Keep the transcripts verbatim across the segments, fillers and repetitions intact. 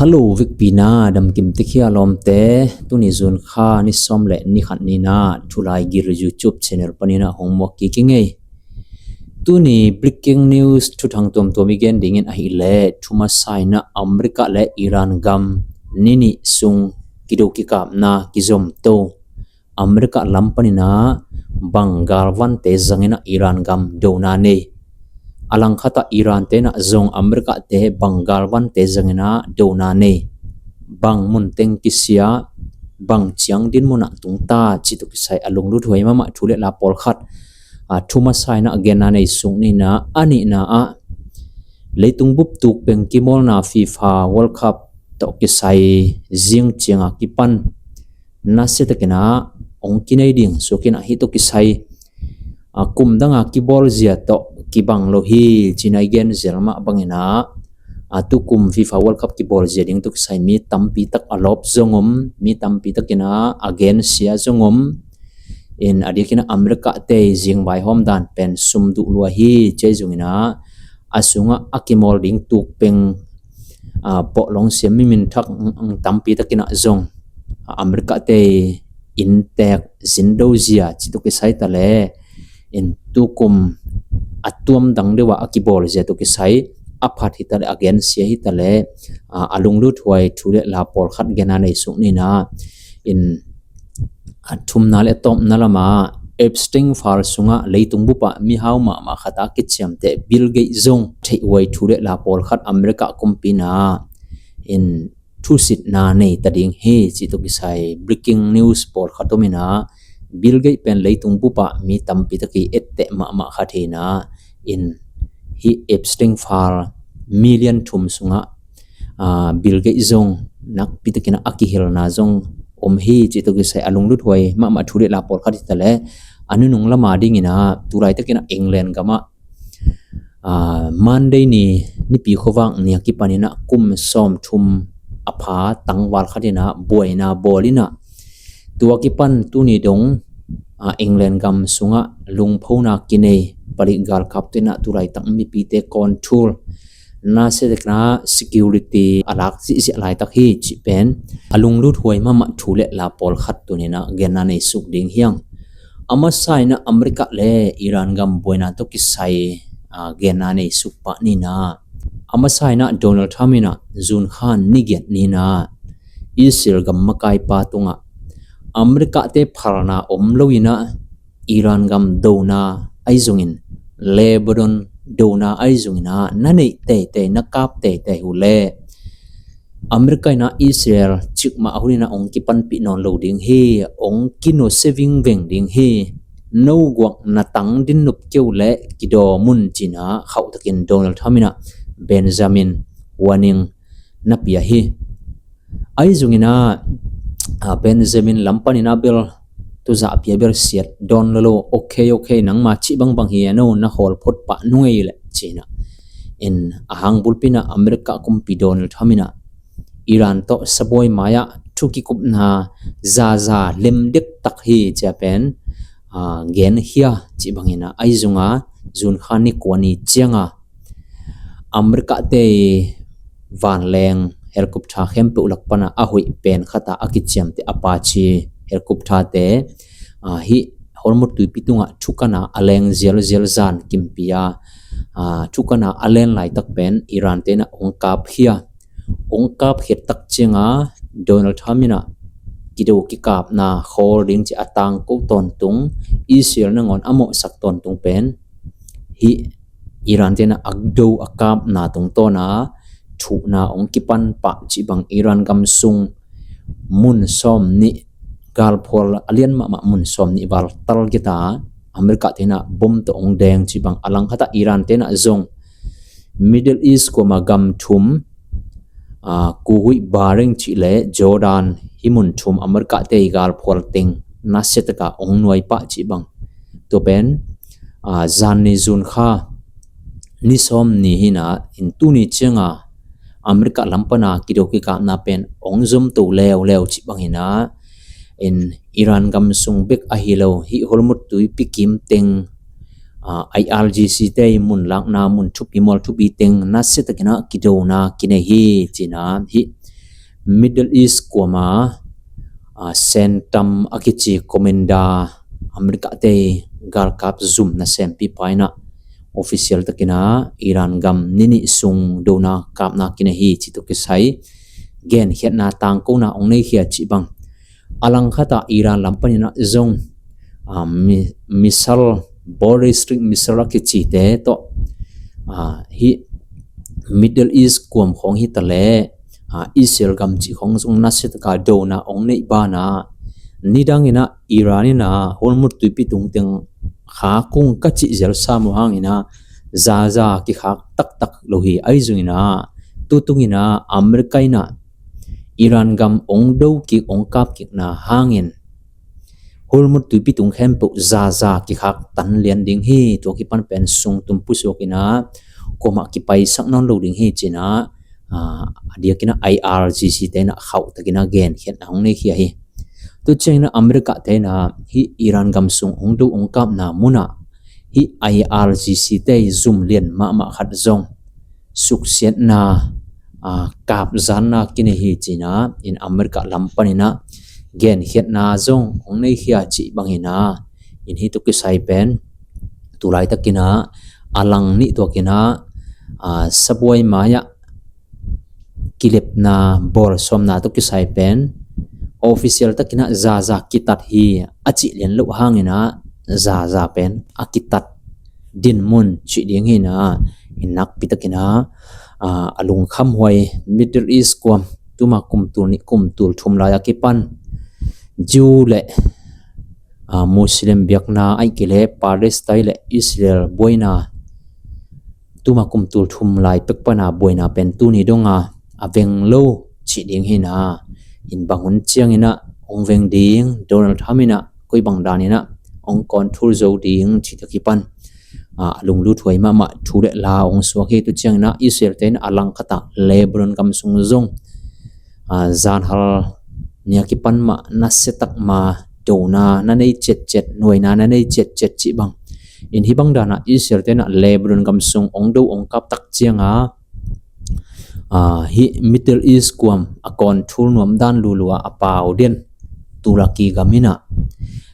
Hello, vekpi-in ah damkim tek hia lawmte. Tuni June kha ni sawm le ni khat ni-in ah Thulai Gil YouTube channel panin ah hong muak kik ing ei. Tuni breaking news thuthang tuamtuam i gen dingin ahih leh, thu masa-in ah America le Iran gam ni nih sung kido kikapna kizom to. America lam panin ah bang galvante zangin ah Iran gam dona nei. A langkhat ah Iran-te in ah zong America-te bang galvante zangin ah dona nei. Bang mun teng kisia, bang ciang din mun ah tung ta cih tawh kisai a lungluthuai mahmah thu le la pawlkhat, a, thu masa-in ah genna nei suk ni-in ah, a nihna ah leitung bup tuk peng kimawlna FIFA World Cup tawh kisai zing ciang a kipan nasia takin ah hong kinei ding suak in ah, hih tawh kisai, a, kum dang a kibawl zia tawh kibang lo hi ci-in ah i gen zel mah bangin ah, a, tukum FIFA World Cup kibawl zia ding tawh kisai mi tampi tak a lawp zong om, mi tampi takin ah a gensia zong om. In a diakin ah America-te zing vaihawm dan pen sum duh lua hi ci-a hi zongin ah, a sungah a kimawl ding tuk peng, a, pawhlong siam mi minthak, mm, mm, tampi takin ah zong, a, America-te inntek zindo zia cih tawh kisai ta leh, in tukum a tuam dang deuh ah a kibawl zia tawh kisai a phat hi ta leh, a gensia hi ta leh, a, a lungluthuai thu le la pawlkhat genna nei suk ni-in ah, in a thumna le a tawpna lamah Epstein file sungah leitung bup ah mihau mahmah khat a kiciamteh Bill Gates zong theihhuai thu le la pawlkhat America kumpi-in ah in thusitna nei ta ding hi cih tawh kisai breaking news pawlkhat om in ah, Bill Gates pen leitung bup ah mi tampi tak i etteh mahmah khat hi-in ah, in hih Epstein file million thum sungah, a, Bill Gates zong nakpi takin ah a kihilna zong om hi cih tawh kisai a lungluthuai mahmah thu le la pawlkhat hi ta leh, a nunung lam a dingin ah tu laitakin ah England gam ah, a, Monday ni, Nipi khuavak ni a kipanin ah kum sawmthum a pha tangval khat in ah buaina bawl in ah, tua kipan tuni dong, a, England gam sungah lungphona kinei palik galkapte in ah tu laitak mipite control nasia takin ah security a lak ziahziah laitak hi cih pen a lungluthuai mahmah thu le la pawlkhat tuni-in ah genna nei suk ding hi hang. A masa-in ah America le Iran gam buaina tawh kisai, a, genna nei suk pah ni-in ah, a masa-in ah Donald Trump in ah June kha ni giat ni-in ah Israel gam makaipa tungah America-te phalna om lo-in ah Iran gam dona ahi zongin, Lebanon dona ahi zongin ah na neih teitei, na kap teitei uh leh America in ah Israel cikmah hun in ah hong kipanpih nawn lo ding hi, hong kinusia vingveng ding hi. No guak na tang din nop kei uh leh kidawm un ci-in ah khauhtakin Donald Trump in ah Benjamin warning na pia hi. Ahi zongin ah, a, Benjamin lam panin ah bel tuzah pia bel siat dawn lo lo, okay, okay, nangma cih bangbang hi a, no na hawl phot pah nung ei leh ci-in ah, in a hang bulpi-in ah America kumpi Donald Trump in ah Iran tawh sabuai mai-ah thu kikupna zaza lem dektak hi ci-a pen, a, gen hi a, cih bangin ah ahi zong a June kha ni kua ni ciang a America-te vanleng helicopter khempeuh lak pan ah a hoih pen khat ah a kiciamteh Apache helicopter-te, a, hih Hormuz tuipi tungah thukan a a leng zialzial zan kimpi a, a, thukan a a len laitak pen Iran-te in ah hong kap hi a, hong kap khit tak ciang a Donald Trump in ah kido kikapna khawl ding ci-a a tangko tawntung, Israel nangawn a mawhsak tawntung pen hih Iran-te in ah a do a kapna tungtawn a thuhna hong kipan pah cih bang Iran gam sung mun sawm nih, galphual a lian mahmah mun sawm nih val target a America-te in ah bom tawh hong deng cih bang, a langkhat ah Iran-te in ah zong Middle East kuama gam thum, a, Kuwait, Bahrain cih leh Jordan, hih mun thum America-te i galphual teng nasia tak a hong nuai pah cih bang. Tua pen, a, zan ni June kha ni sawm ni hi-in ah, in tuni ciang a America lam pan a kido kikapna pen hong zom to leuleu cih bangin ah, in Iran gam sung bek ahi lo, hih Hormuz tuipi kim teng IRGC te i mun lakna mun thupi mual thupi teng nasia takin ah kidona kinei hi ci-in ah hih Middle East kuama Sentam a kici commander America te galkap zum nasempipa in ah official takin ah Iran gam ni nih sung dona kapna kinei hi ci tawh kisai genkhiatna tangkona hong nei khia cih bang. A langkhat ah Iran lam panin ah zong missile, ballistic missile a kicite tawh hih Middle East kuam khawng hi ta leh Israel gam cih khawng zong nasia taka dona hong neih banah nidangin ah Iran in ah Hormuz tuipi tungteng kha kung ka cih zel sam uh hangin ah zaza kikhak taktak lo hi. Ahi zongin ah tutungin ah America in ah Iran gam hong do kik hong kap kikna hangin Hormuz tuipi tung khempeuh zaza kikhak tan lian ding hi. Tua kipan pen sung tum pusuak in ah kuamah kipaisak nawn lo ding hi ci-in ah a diakin ah IRGC te in ah khauh takin ah genkhiatna hong nei khia hi. Tu ciangin ah America te in ah hih Iran gam sung hong do hong kapna munah hih IRGC te zum lian mahmah khat zong suksiatna kapzanna kinei hi ci-in ah in America lam panin ah genkhiatna zong hong nei khia cih bangin ah in hih tawh kisai pen tulaitakin ah a lang nih tuakin ah sabuai mai-ah kilepna bawlsawmna tawh kisai pen official takin ah zaza kitat hi a cih lian loh hangin ah zaza pen a kitat dinmun cih ding hi-in ah in nakpi takin ah a lungkhamhuai Middle East kuam tuma kum tul nih kum tul thum lai a kipan Jew le Muslim biakna ahih kei leh Palestine le Israel buaina tuma kum tul thum lai pek pana buaina pen tuni donga a veng lo cih ding hi-in ah in bang hun ciangin ah hong veng ding, Donald Trump in ah koi bang danin ah hong control zo ding cih tawh kipan a lunglut huai mahmah thu le la hong suak hi. Tu ciangin ah Israel te in ah a langkhat ah Lebanon gam sung zong zanhal nia kipan mah nasia tak ma dona na nei ciatciat, nuaina na nei ciatciat cih bang in hih bang danah Israel te in ah Lebanon gam sung hong do hong kap tak cianga hih Middle East kuam a control nuam dan lulua a pau den Turkey gam in ah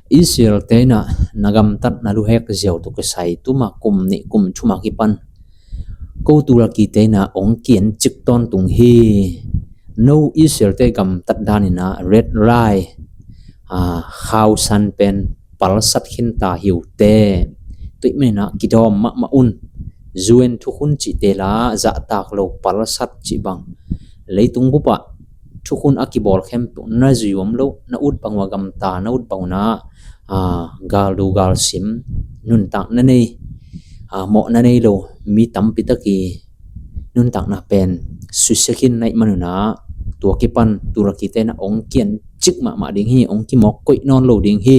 Israel te in ah na gamtat na luhek ziau tawh kisai tuma kum nih kum thum a kipan ko Turkey te in ah hong kian cik tawntung hi. No Israel te gamtat danin ah red line, khausan pen palsat khinta hi uh teh. Tua ahih manin ah kidawm mahmah un. U N thukhun cihte la zahtak lo palsat cih bang. Leitung bupah thukhun a kibawl khempeuh na zui om lo, na ut bang uh a gamta, na ut bang un ah galdo galsim nuntak na nei, mawh na nei lo mi tampi tak i nuntakna pen susia khin na hih manun ah tua kipan Turkey te in ah hong kian cik mahmah ding hi, hong kimawk koih nawn lo ding hi.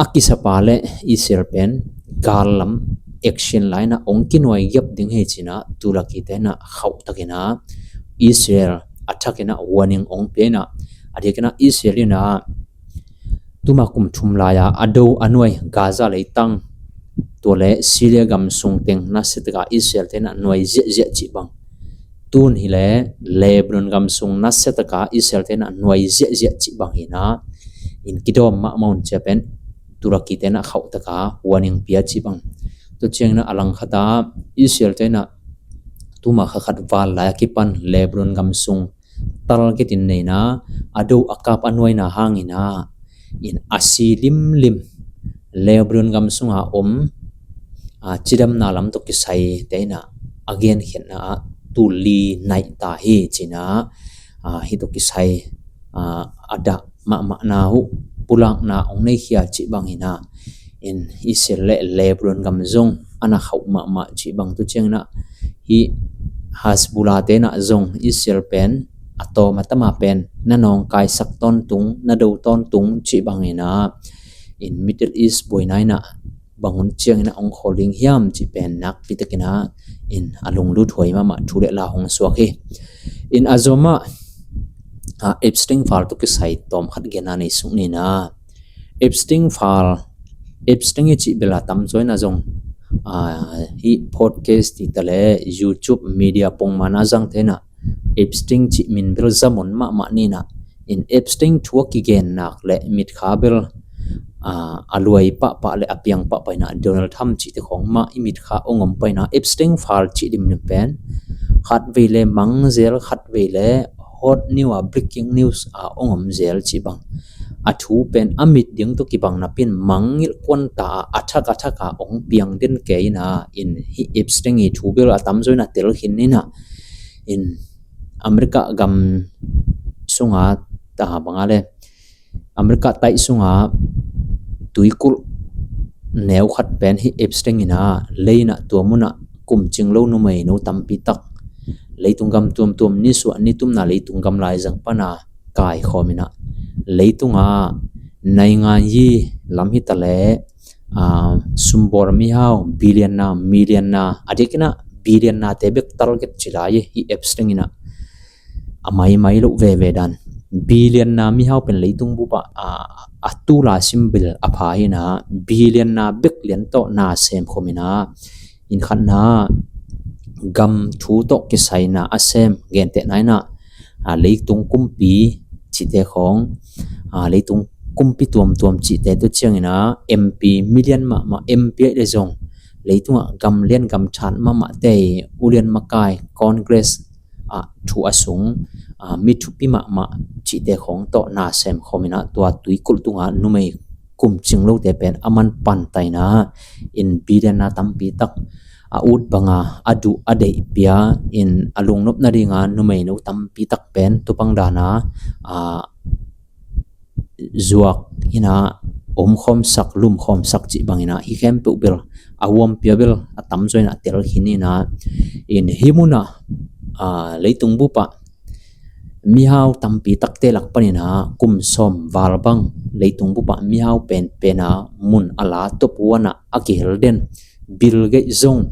A kisapa le Israel pen gal lam action la in ah hong kinuai giap ding hi ci-in ah Turkey te in ah khauh takin ah Israel a thakin ah warning hong pia in ah a diakin ah Israel in ah tuma kum thum lai-a a do a nuai Gaza leitang tua le Syria gam sung teng nasia taka Israel te in ah nuai ziahziah cih bang. Tun hi le Lebanon gam sung nasia taka Israel te in ah nuai ziahziah cih bang hi-in ah in kidawm mahmah un ci-a pen Turkey te in ah khauh taka warning pia cih bang. Tua ciangin ah a langkhat ah Israel te in ah tuma kha khat val lai a kipan Lebanon gam sung target in nei in ah a do a kap a nuaina hangin ah in a si limlim Lebanon gam sunga om cidamna lam tawh kisai te in ah a genkhiatna ah tul li naih ta hi ci-in ah hih tawh kisai a dah mahmahna uh pulakna hong nei khia cih bangin ah in Israel le Lebanon gam zong a na khauh mahmah cih bang. Tu ciangin ah hih Hezbollah te in ah zong Israel pen a tawm a tama pen na nawngkaisak tawntung, na do tawntung cih bangin ah in Middle East buaina in ah bang hun ciangin ah hong khawl ding hiam cih pen nakpi takin ah in a lunglut huai mahmah thu le la hong suak hi. In a zomah Epstein file tawh kisai tawm khat genna nei suk ni in ah Epstein file Epstein i cih bel a tamzaw inah zong, ah, hih podcast tita le YouTube media pongmana zangte inah Epstein cih min bel zamun mahmah ninah, in Epstein thu a kigen nak le mitkha bel, ah, a luai pahpah le a piang pahpah inah Donald Trump cihte khawng mah i mitkha ong om pah inah Epstein file cih dimdim pen khatvei le mangzel, khatvei le hot news a, breaking news a ong om zel cih bang a thu pen a mit ding tawh kibang napi in mangngilh kuanta a, a thak a thak a ong piang den kei inah, in hih Epstein i thu bel a tamzaw inah tel khin inah, in America gam sunga, ta banga le America taih sunga tuikulh neu khat pen hih Epstein inah lei inah tua munah kum cing lo numeino tampi tak leitung gam tuamtuam nisuah nitumna leitung gam laizang pana kaikhawm inah leitunga naingan yi lam hita le, ah, sumbawl mihau, billionaire, millionaire, a diakinah billionaire te bek target ci lai hi Epstein inah a maimai loh veve dan. Billionaire mihau pen leitung bupah, ah, a tula sim bel a pha hinah billionaire bek lian tawh na sem khawm inah, in khatna gam thu tawh kisaina a sem, gentehna inah, ah, leitung kumpi cihte khawng, ah, leitung kumpi tuamtuam cihte tua ciang inah M P million mahmah, M P aih le zong leitungah gam lian gam than mahmahte, ulian makai, Congress ah thu a sung, ah, mi thupi mahmah cihte khawng tawh na sem khawm inah tua tuikulh tunga numei kum cing lote pen a man pantaina, in billionaire tampi tak a ut banga a duh a deih pia, in a lungnop nadinga numeino tampi tak pen tupang dana, ah, zuak inah omkhawmsak, lumkhawmsak cih bang inah hih khempeuh bel a huampia bel a tamzaw inah tel khin inah, in hih munah, ah, leitung bupah mihau tampi takte lak pan inah kum sawm val bang leitung bupah mihau penpen a mun a la top one ah a kihel den Bill Gates zong,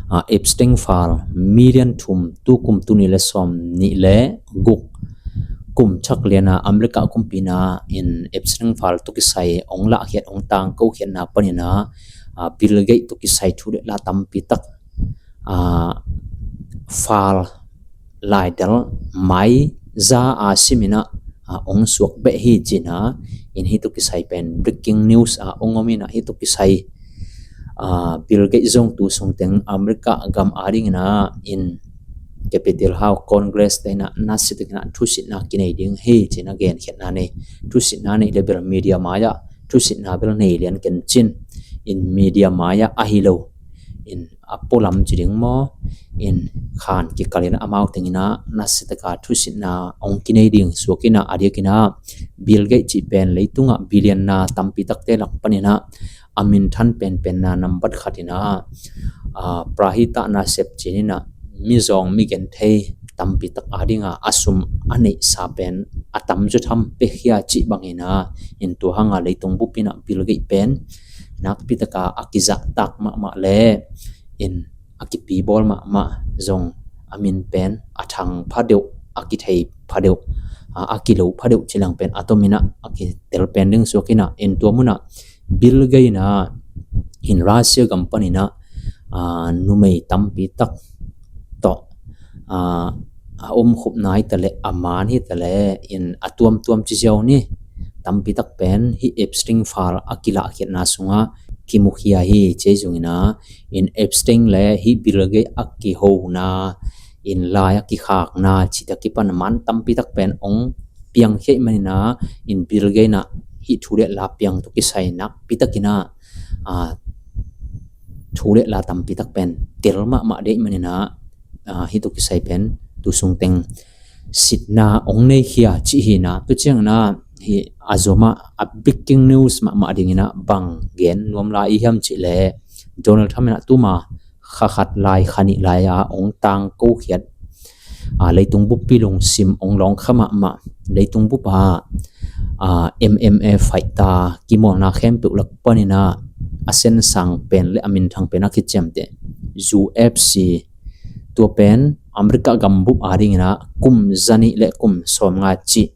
ah, Epstein file million thum, tu kum tul nih le sawm nih le guk kum chak liana America kumpi na in Epstein file tawh kisai ong lahkhiat, ong tangkokhiatna panin ah, ah, Bill Gates tawh kisai thu le la tampi tak, ah, file laidal mai za a simin ah, ah, ong suak beh hi ci-in ah, in hih tawh kisai pen breaking news ah ong om in ah, hih tawh kisai, ah, Bill Gates zong tu sungteng America gam adingin ah in Capitol Hill, Congress te in ah nasia takin ah thusitna kinei ding hi ci-in ah genkhiatna nei. Thusitna neih le bel media mai-ah thusitna bel nei lian ken cin, in media mai-ah ahi lo in a pualam ci ding maw, in khan kikal in ah amau teng in ah nasia taka thusitna ong kinei ding suak in ah, a diakin ah Bill Gates cih pen leitungah billionaire tampi takte lak panin ah a minthan penpenna nambat khat in ah, ah, prahitah nasep ci-in ah mizawng migenthei tampi tak adingin ah a sum a neihsa pen a tamzaw tham piakhia cih bangin ah, in tua hangah leitung bupin ah Bill Gates pen nakpi taka a kizahtak mahmah le in a kipibawl mahmah zong a min pen a thang phadeuh, a kithei phadeuh, a, a kilo phadeuh ci leng pen a tomin ah a kitel pen ding suak in ah, in tua mun ah Bill Gates in ah in Russia gam panin ah, ah, numei tampi tak tawh, ah, a omkhupna hi ta le, a man hi ta le, in a tuamtuam ci ziau ni, tampi tak pen hih Epstein file a kilahkhiatna sungah kimukhia hi ci zongin ah, in Epstein le hih Bill Gates a kihona, in lai a kikhakna cih tak kipan a man tampi tak pen ong piangkhia ahih manin ah, in Bill Gates in ah hih thu le la piang tawh kisai nakpi takin ah, ah, thu le la tampi tak pen tel mahmah ding ahih manin ah, ah, hih tawh kisai pen tu sungteng sitna ong neikhia cih hi in ah, tu ciangin ah hih a zom ah a breaking news mahmah dingin ah bang gen nuam lai i hiam cih leh, Donald Trump in ah tuma kha khat lai, kha nih lai a ong tangkokhiat, ah, leitung buppi lungsim ong lawngkha mahmah, leitung bup ah, ah, M M A fighter kimawlna khempeuh lak panin ah a sensang pen le a minthang pen a kiciamteh U F C, tua pen America gambup adingin ah kum zanih le kum sawmnga cih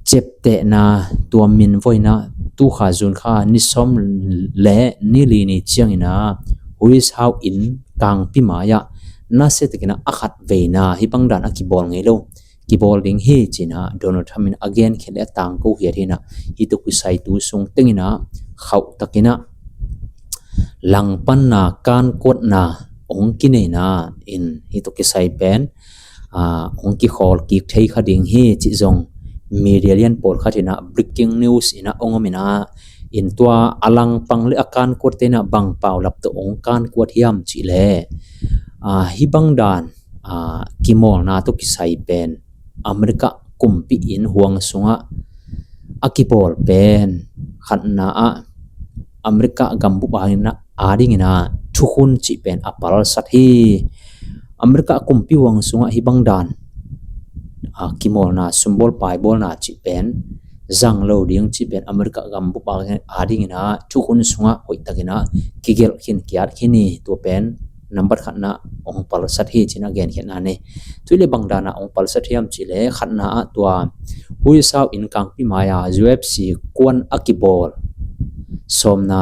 ciaptehna, tua minvoina tukha June kha ni sawm le ni li ni ciangin ah Huis Hau in kangpi mai-ah nasia takin ah a khat veina hih bang dan a kibawl ngei lo, kibawl ding hi ci-in ah Donald Trump in a genkhiat le a tangko khiat hi-in ah, hih tawh kisai tu sung tengin ah khauh takin ah langpanna kankuatna hong kineihna in hih tawh kisai pen, aa, hong kikhawl kik thei kha ding hi cih zong media lian pawlkhat in ah breaking news in ah hong om in ah, in tua a langpang le a kankuatte in ah bang paulap tawh hong kankuat hiam cih leh, aa, hih bang dan, aa, kimawlna tawh kisai pen America kumpi in huang sungah a kibawl pen khatna ah America gambup a dingin ah thukhun cih pen a palsat hi. America kumpi huang sungah hih bang dan, aa, kimawlna, sumbawl paibawlna cih pen zang lo ding cih pen America gambup a dingin ah thukhun sungah hoihtakin ah kigelh khin kiat khin hi. Tua pen nambat khatna hong palsat hi ci-in ah genkhiatna nei. Tua hi leh bang dan ah hong palsat hiam cih leh khatna ah tua Huis Hau in kangpi mai-a U F C kuan a kibawl sawmna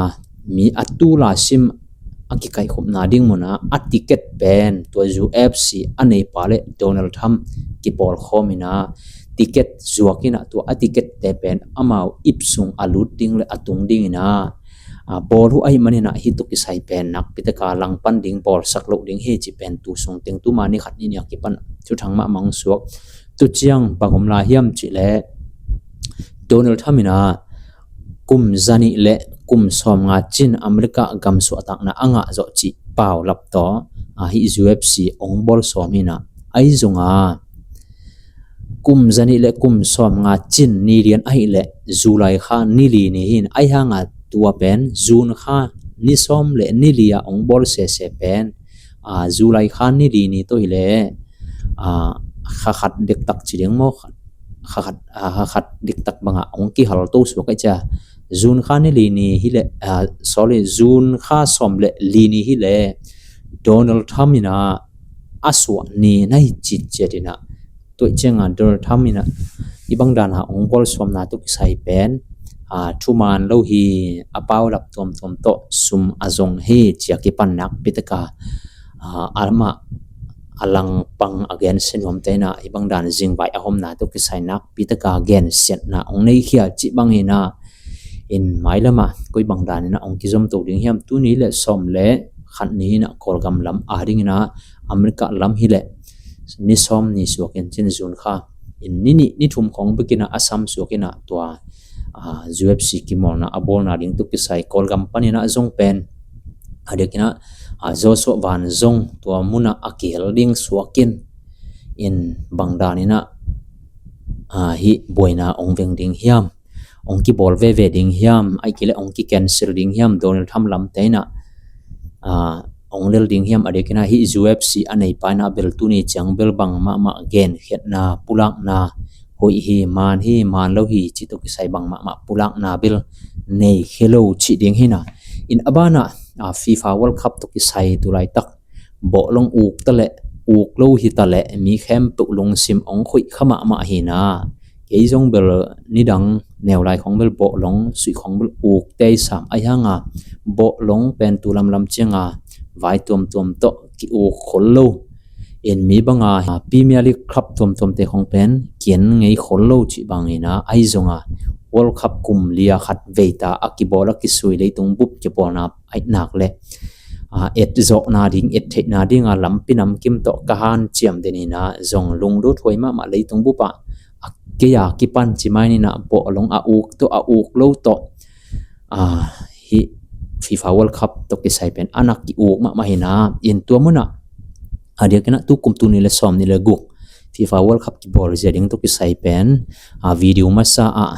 mi a tu la sim a kikaikhopna ding mun ah a ticket pen tua U F C a neipa le Donald Trump kipawlkhawm in ah ticket zuak in ah tua a ticket te pen amau ip sung a lut ding le a tung dingin ah, aa, bawl uh ahih manin ah hih tawh kisai pen nakpi taka langpan ding, bawlsak loh ding hi cih pen tu sung teng, tuma ni khat ni ni a kipan thuthang mahmah hong suak. Tu ciang bang om lai hiam cih leh Donald Trump in ah kum zanih le kum sawmnga cin America gam suahtakna a ngah zawh cih paulap tawh, aa, hih U F C hong bawl sawm hi-in ah, ahi zongin kum zanih le kum sawmnga cin ni lian ahih leh July kha ni li ni hi-in, ahi hangin tua pen June kha ni sawm le ni li ah hong bawl sese pen, aa, July kha ni li ni tawh hi leh, aa, kha khat dektak ci ding maw, kha khat, aa, kha khat dektak bangah hong kihal to suak ahi cia. June kha ni li ni hi leh, aa, sorry, June kha sawm le li ni hi leh Donald Trump in ah a suah ni na hi citciat in ah, tua ciangin Donald Trump in ah hih bang dan ah hong bawl sawmna tawh kisai pen, aa, thuman lo hi, a paulap tuamtuam tawh sum a zong hi ci-a kipan nakpi taka, aa, amah a langpang a gensia nuamte in ah hih bang dan zingvai a homna tawh kisai nakpi taka gensiatna hong nei khia cih bangin ah, in mailam ah koi bang dan in ah hong kizom to ding hiam, tuni le sawm le khat ni in ah Kawlgam lam a dingin ah America lam hi leh ni sawm ni suak in cin June kha in ni nih ni thum khawng bek in ah a sam suak in ah tua, aa, U F C kimawlna a bawlna ding tawh kisai Kawlgam panin ah zong pen a diakin ah, aa, Joshua Van zong tua mun ah a kihel ding suak in, in bang dan in ah, aa, hih buaina hong veng ding hiam, hong kibawl veve ding hiam, ahih kei leh hong ki-cancel ding hiam, Donald Trump lamte in ah, aa, hong lel ding hiam, a diakin ah hih U F C a neipa in ah bel tuni ciang bel bang mahmah genkhiatna, pulakna, hoih hi, man hi, man lo hi cih tawh kisai bang mahmah pulakna bel nei khe lo cih ding hi-in ah. In a ban ah, aa, FIFA World Cup tawh kisai tu laitak bawhlong uk ta leh, uk lo hi ta leh, mi khempeuh lungsim hong khoih kha mahmah hi-in ah, kei zong bel nidang neu lai khawng bel bawhlong suih khawng bel uk tei sam, ahi hangin bawhlong pen tu lamlam ciangin vai tuamtuam tawh ki-uk khol lo. In mi bangin, aa, Premier League club tuamtuamte khawng pen ki-en ngei khol lo cih bangin ah, ahi zongin World Cup kum li-a khat veita a kibawl a kisui leitung bup kibawlna ahih nak leh, aa, etzawhna ding, ettheihna dingin lampi namkim tawh ka hanciam den in ah, zong lunglut huai mahmah leitung bup ah, aa, kei a kipan ci mai ni in ah, bawhlong a uk tawh, a uk lo tawh, aa, hih FIFA World Cup tawh kisai pen a na ki-uk mahmah hi-in ah, in tua mun ah a diakin ah tu kum tuni le sawm ni le guk FIFA World Cup kibawl zia ding tawh kisai pen, aa, video masa ah,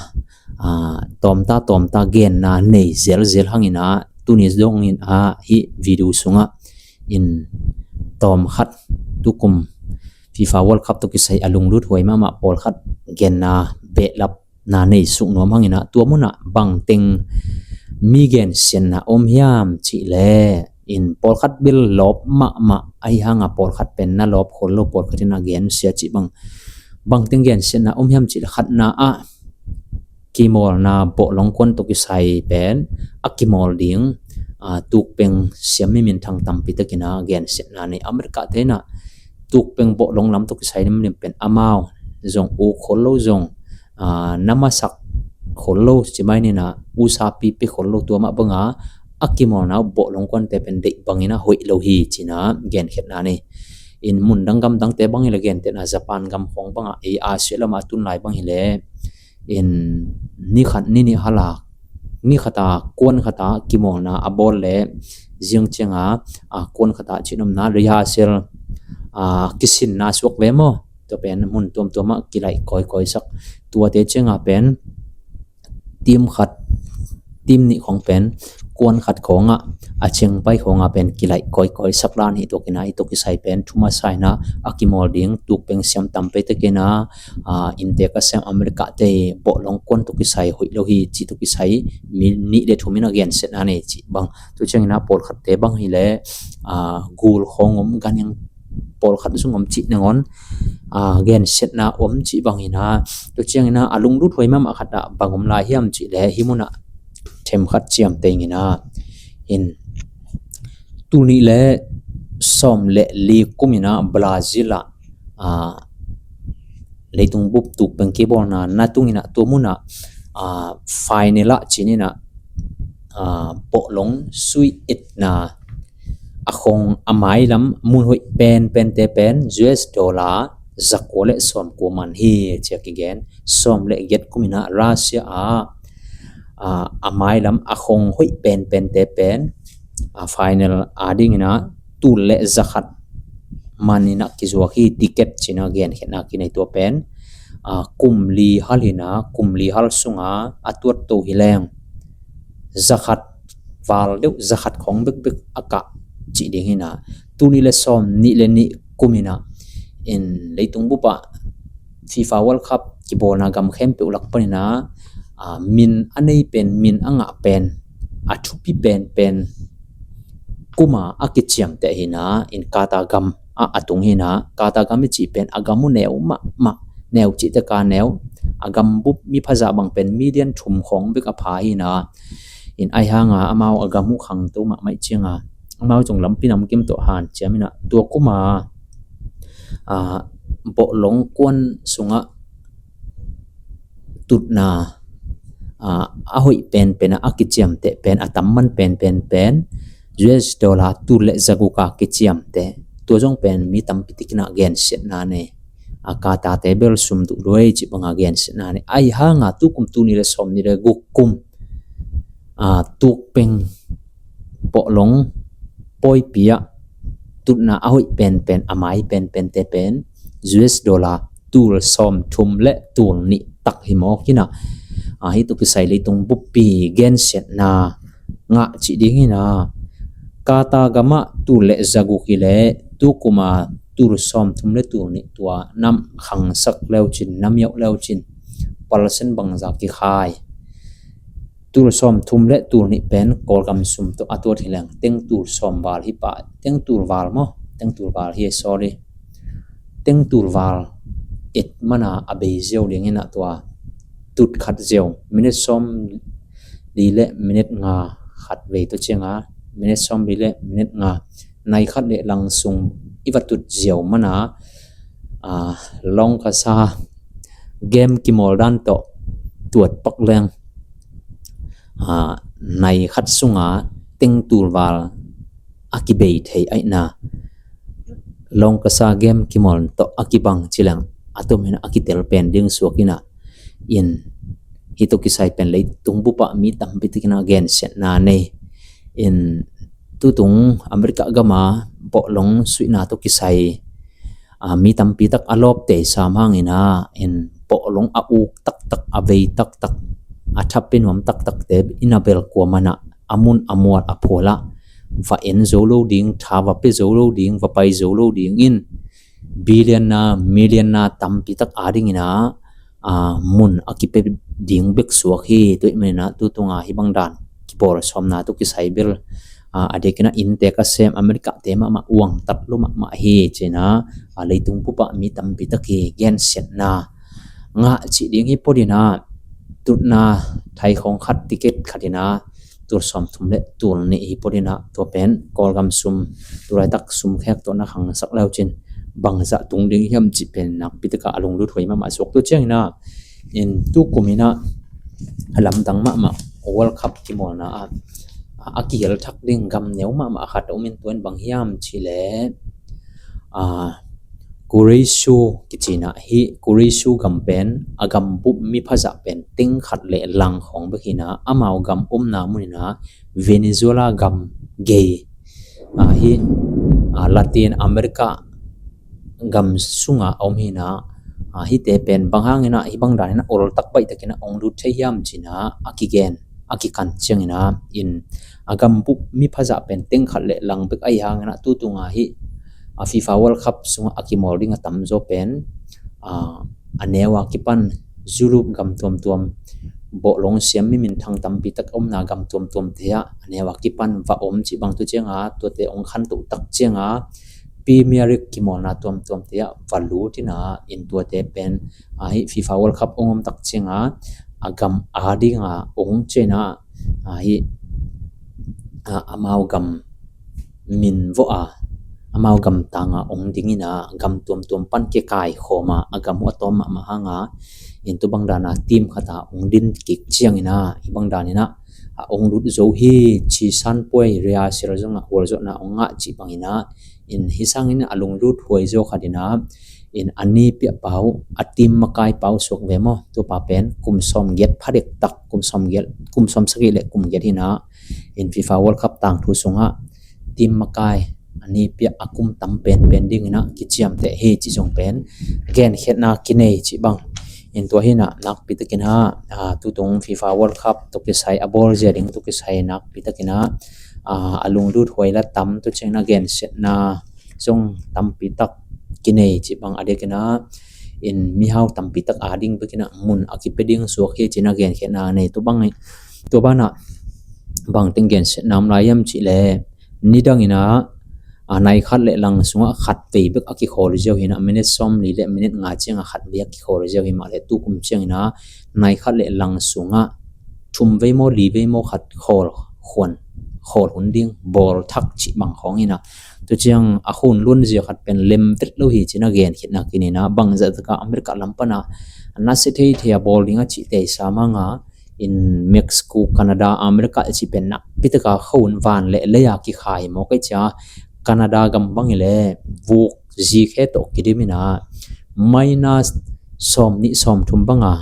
aa, tawmta tawmta genna nei zelzel hangin ah, tuni dongin ah hih video sungah in tawm khat tu kum FIFA World Cup tawh kisai a lunglut huai mahmah pawlkhat genna behlap na nei suk nuam hangin ah, tua mun ah bangteng mi gensiatna om hiam cih leh, in pawlkhat bel lawp mahmah, ahi hangin pawlkhat pen na lawp khol lo, pawlkhat in a gensia cih bang, bangteng gensiatna om hiam cih leh, khatna ah kimawlna bawhlong kuan tawh kisai pen a kimawl ding, aa, tukpeng siam mi minthang tampi takin a gensiatna nei. America te in a tukpeng bawhlong lam tawh kisai limlim pen amau zong uk khol lo, zong, aa, na masak khol lo, ci mai ni in a usa pipi khol lo, tua mah bang a a kimawlna uh bawhlong kuante pen deih bangin a hoih lo hi, ci in a genkhiatna nei. In mun dang gam dangte bang hi leh gentehna Japan gam khawng bang a, ei Asia lam a tun lai bang hi leh in ni khat ni nih hal a, ni khat a kuan khat a kimawlna a bawl leh ziang ciang a, a, kuan khat a cih nuam in a rehearsal, a, kisinna suak ve maw? Tua pen mun tuamtuam ah kilaih kawikawi sak. Tuate ciang a pen team khat, team nih khawng pen kuan khat khawng ah a ciang pai khawng a pen kilaih kawikawi sak dan hi. Tua kin a hih tawh kisai pen thu masa in a a kimawl ding tukpeng siam tampi takin a, a, innte ka sem America te bawhlong kuan tawh kisai hoih lo hi, cih tawh kisai mi nih le thum in a gensiatna nei cih bang. Tua ciangin a pawlkhatte bang hi leh, a, gul khawng om, ganhing pawlkhat zong om cih nangawn, a, gensiatna om cih bangin a, tua ciangin a a lunglut huai mahmah khat ah bang om lai hiam cih leh hih mun ah themkhat ciamteh ing in a, in tul nih le sawm le li kum in a Brazil ah, a, leitung bup tukpeng kibawlna na tung in a, tua mun ah, a, final ah ci ni in a, a, bawhlong sui etna a khong a mailam mun hoih penpente pen U S dollar zakua le sawmkua man hi, ci a kigen. Sawm le giat kum in a Russia ah, a, a mailam a khong hoih penpente pen, a, final a ding in a tul le zakhat man in a kizuak hi, ticket ci in a genkhiatna kinei. Tua pen, a, kum li hal hi in a, kum li hal sung a a tuat to hi leng zakhat val deuh, zakhat khawng bekbek a kah cih ding hi in a, tul nih le sawm nih le nih kum in a, in leitung bup ah FIFA World Cup kibawlna gam khempeuh lak pan in a, a, min a nei pen, min a ngah pen, a thupi penpen kum a a kiciamteh hi in a, in Qatar gam ah a tung hi in a, Qatar gam i cih pen a gam uh neu mahmah, neu cih tek a neu, a gam bup mi phazah bang pen million thum khawng bek a pha hi in a, in ahi hang a amau a gam uh khangto mahmah ih ciang a, amau zong lampi namkim tawh hanciam in a, tua kum a, a, bawhlong kuan sung ah tutna, a, a hoih penpen a, a kiciamteh pen, a tam man penpen pen U S dollar tul le zaguk a kiciamteh. Tua zong pen mi tampi takin a gensiatna nei. A, Qatar te bel sum duh lua hi, cih bang a gensiatna nei. Ahi hang a tukum tul nih le sawm nih le guk kum, a, tukpeng bawhlong pawipi ah tutna a hoih penpen, a mai penpente pen U S dollar tul sawmthum le tul nih tak hi mawk hi in a, a, hih tawh kisai leitung buppi gensiatna ngah cih ding hi in a, Qatar gam ah tul le zaguk hi leh tukum a tul sawmthum le tul nih tua nam khangsak leu cin, nam yauh leu cin, percent bangzah kikhai. Tul sawmthum le tul nih pen Kawlgam sum tawh a tuat hi leng teng tul sawm val hi pah, teng tul val maw, teng tul val hi, sorry, teng tul val et man a a bei ziau ding hi in a, tua tut khat ziau, minute sawmli le minute nga khat vei tawh ciang a, minute sawmli le minute nga, nai khat le lang sung i va tut ziau man a, a, Lawngkasa game kimawl dan tawh tuat pak leng, a, nai khat sung a teng tul val a kibei thei ahih na, Lawngkasa game kimawl tawh a kibang ci leng a tom hi in a kitel pen ding suak hi in a, in hih tawh kisai pen leitung bup ah mi tampi takin a gensiatna nei. In tutung America gam a bawhlong suihna tawh kisai, a, mi tampi tak a lawpte sam hang in a, in bawhlong a uk taktak, a vei taktak, a thapi nuam taktakte in a bel kuaman a, a mun a mual a phual ah va en zo lo ding, tha va pia zo lo ding, va pai zo lo ding in, billion-na, million-na tampi tak a ding in a, a, mun a kipia ding bek suak hi. Tua ahih man in a tutung a hih bang dan kibawl sawmna tawh kisai bel, a, a diakin a innte ka sem America te mahmah uangtat lua mahmah hi, ci in a, a, leitung bup ah mi tampi tak hi gensiatna ngah cih ding hi. Pawlkhat in a, tutna thaikhawng khat ticket khat ina tul sawmthum le tul nih hi pawt ina tua pen Kawlgam sum tulaitak sum khek tawh na khangsak leucin bangzah tung ding hiam cih pen nakpi taka a lunglut huai mahmah suak. Tua ciang ina in tukum ina a lamdang mahmah World Cup kimawlna a a kihel thak ding gam neu mahmah khat a um in tua in bang hiam cih leh a Kureisu kicina hi. Kureisu gam pen a gambup miphazah pen teng khat le lang khawng bek hina amau gam omna mun ina Venezuela gam gei a hi a Latin America gam sunga a om hina a hite pen bang hangina hi bang danina oltak baihtakina ong lut thei hiam cina a kigen a kikan ciangina in a gambup miphazah pen teng khat le lang bek ahi hangina tutunga hi a FIFA World Cup sunga a kimawl ding a tamzaw pen a a neu a kipan Europe gam tuamtuam bawhlawng siam mi minthang tampi tak omna gam tuamtuam te ah a neu a kipan va om cih bang tu cianga tuate ong khantoh tak cianga Premier League kimawlna tuamtuam te ah va lut ina in tuate pen a hi FIFA World Cup ong om tak cianga a gam a dinga ong cina a hi a amau gam min vawh a amau gam tanga ong dingina gam tuamtuam pan kikaikhawma a gam uh a tawm mahmah hanga in tu bang dana team khata ong din kik ciangina hi bang danina a ong lut zo hi ci san puai ria sir zonga hual zotna ong ngah cih bangina in hi sangin a lunglut huai zo khatina in a ni piah pau a team makai pau suak ve maw tupa pen kum sawm giat phadek tak kum sawm giat kum sawm sagih le kum giat hina in FIFA World Cup tangthu sunga team makai a ni piah a kum tam penpen dingina kiciamteh hi ci zong pen genkhiatna kinei ci bang in tua hina nakpi takina a tutung FIFA World Cup tu kisai a bawl zia ding tu kisai nakpi takina a a lunglut huai la tam tu ciangina gensiatna zong tampi tak kinei ci bang a dekina in mihau tampi tak a ding bekina mun a kipe ding suak hi cina genkhiatna nei tu bang tua bana bangteng gensiatna om lai hiam cih leh nidangina a nai khat le lang sunga khat vei bek a kikhawl ziau hina minit sawm li le minit nga cianga khat vei a kikhawl ziau hi mah le tukum ciangina nai khat le lang sunga thum vei maw li vei maw khat khawl khuan khawl hun ding bawl thak cih bang khawng hina tu ciang a khun luan zia khat pen lem vet lo hi cina genkhiatna kinina bangzah taka America lam pana a nasia thei thei a bawl ding a cih tei sa manga in Mexico Canada America a cih pen nakpi taka khawun van le leia kikhai maw kai cia Canada gam bang ile vuk zik he tawh kidimina minus sawm nih sawm thum banga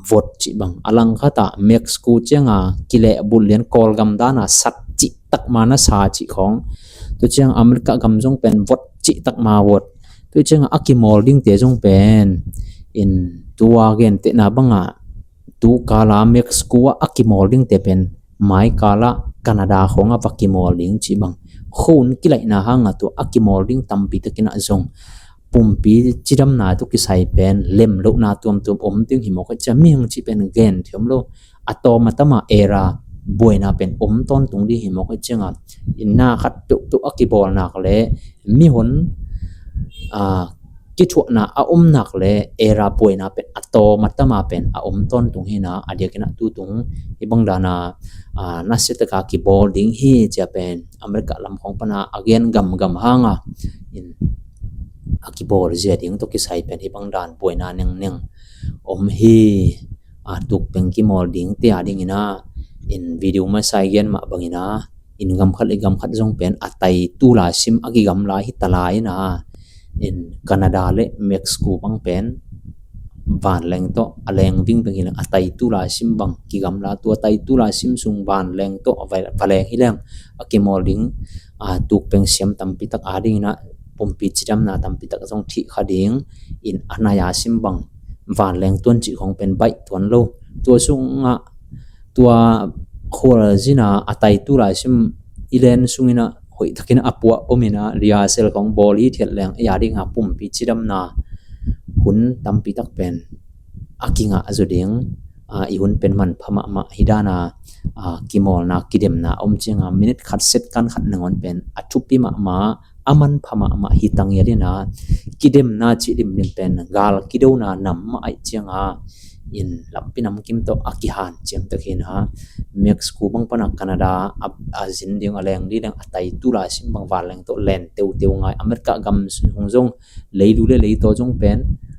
vot cih bang a langkhata Mexico cianga kileh bulh lian Kawlgam dana sat cih takma na sa cih khawng tu ciang America gam zong pen vot cih takma vot tu cianga a kimawl dingte zong pen in tua gentehna banga tu kala Mexico a a kimawl dingte pen mai kala Canada khawng a va kimawl ding cih bang khun kilaihna hanga tua a kimawl ding tampi takina zong pumpi cidamna tu kisai pen lem lohna tuamtuam om ding hi mawk a cia mihing cih pen gen thiam lo a tawm a tama era buaina pen om tawntung ding hi mawk a cianga inna khat peuhpeuh a kibawlnak le mihon a kithuahna a omnak le era buaina pen a tawm a tama pen a om tawntung hina a diakina tutung hi bang dana a nasia taka kibawl ding hi cia pen America lam khawng pana a gen gamgam hanga in a kibawl zia ding tawh kisai pen hi bang dan buaina nengneng om hi a tukpeng kimawl ding tia dingina in video masai gen mah bangina in gam khat le gam khat zong pen a tai tula sim a kigam lai hi ta lai ina in Canada le Mexico bang pen vanleng tawh a leng vingveng hi leng a tai tula sim bang kigam la tua tai tula sim sung vanleng tawh a va leng hi leng a kimawl ding a tukpeng siam tampi tak a dingina pumpi cidamna tampi tak zong thih kha ding in a nai a sim bang vanleng tuan cih khong pen baih tuan lo tua sungah tua khual zina a tai tula sim i len sungina hoih takina a puah omina riasel khong bawl hi thiat leng ei a dinga pumpi cidamna hun tampi tak pen a kingah a zu ding a i hun pen manpha mahmah hi dana a kimawlna kidemna om cianga minit khat set kan khat nangon pen a thupi mahmah a manpha mahmah hi tangial ina kidemna cih limlim pen gal kidona nam mah aih cianga in lampi namkim tawh a kihan ciang tak hi na, Mexico bang pana Canada a, a zin ding a leng di leng a tai tula sim bang vanleng tawh len teuteu ngai, America gam sung zong leilu le leitaw zong pen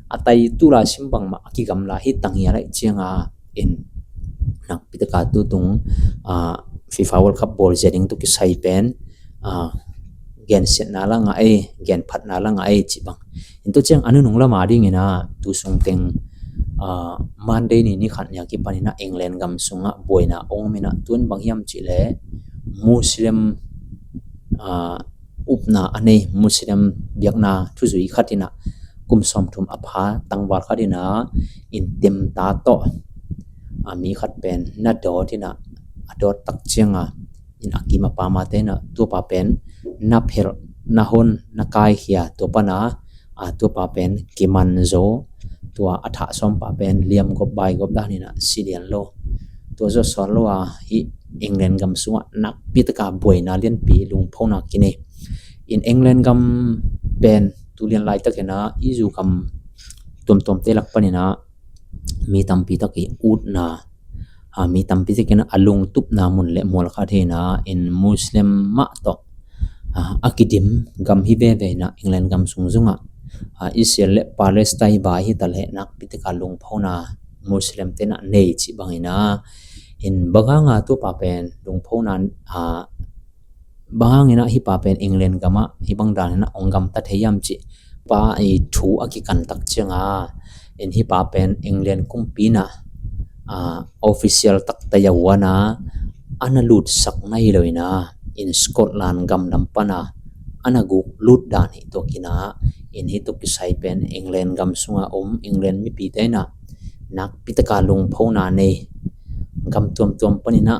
a tai tula sim bang mah a kigamla hi tang hi a laih cianga in nakpi taka tutung, ah, FIFA World Cup bawl zia ding tawh kisai pen, ah, gensiatna la ngah ei, genphatna la ngah ei cih bang. In tua ciang a nunung lama dingina tu sungteng, ah, Monday ni ni khat nia kipanina England gam sungah buaina ong mina tuan bang hiam cih le Muslim, ah, upna a nei Muslim biakna thuzui khatina kum sawmthum a pha tangval khatina in temta tawh, ah, mi khat pen na dawtina a dawt tak cianga in a kim a pamate na tuapa pen na phelh na hon na kaikhia tua pana, ah, tuapa pen kiman zo, tua a thah sawmpa pen liam gop bai gop danina si lian lo. Tua zawh sual lo a hi England gam sungah nakpi taka buaina lianpi lungphona kinei. In England gam pen tulian laitakina i zu gam tuamtuamte lak panina mi tampi taki utna, ah, mi tampi takina a lungtupna mun le mual khat hina in Muslim mah tawh, ah, a kidim gam hi veveina England gam sung zungah, ah, Israel le Palestine bai hi taleh nakpi taka lungphona Muslim tena nei cih bangina in banganga tuapa pen lungphona, ah, bangangina hipa pen England gamah hi bang danina ong gamta thei hiam cih pa i thu a kikan tak cianga in hipa pen England kumpina, ah, official takta yawana ana lutsak na hi loina in Scotland gam lam pana ana guk lut dan hi tuakina in hi tuk kisai pen England gam sunga om England mipite na nakpi taka lungphona nei gam tuamtuam panina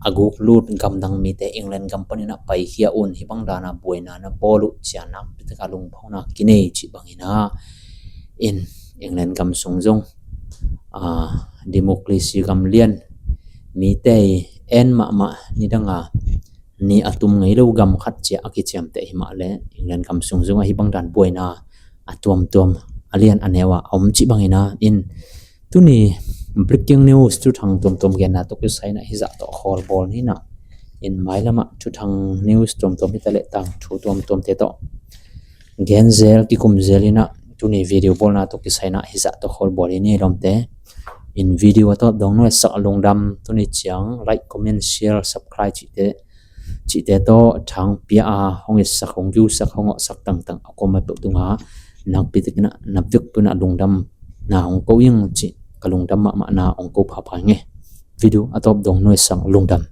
a guk lut gam dang mite England gam panina paikhia un hi bang dana buaina na bawl uh cia nakpi taka lungphona kinei cih bangina in England gam sung zong, ah, democracy gam lian mite en mahmah nidanga ni a tum ngei lo gam khat cia a kiciamteh hi mah le England gam sung zong ahi bang dan buaina a tuamtuam a lian a neu a om cih bangina in tuni breaking news thuthang tuamtuam genna tawh kisaina hi zah tawh khawl bawl nina in mailamah thuthang news tuamtuam hi taleh tang thu tuamtuamte tawh genzel kikumzel ina tuni video bawlna tawh kisaina hi zah tawh khawl bawl ini lomte in video a tawp dong nuaisak lungdam tuni ciang like comment share subscribe cihte cihte tawh thang pia a hong itsak hong giusak hong awhsak tangtang a kuamah peuh tunga nakpi takina na vekpuna lungdam na hong ko ing cih ka lungdam mahmahna hong ko phapha nge video a tawp dong nuaisak lungdam.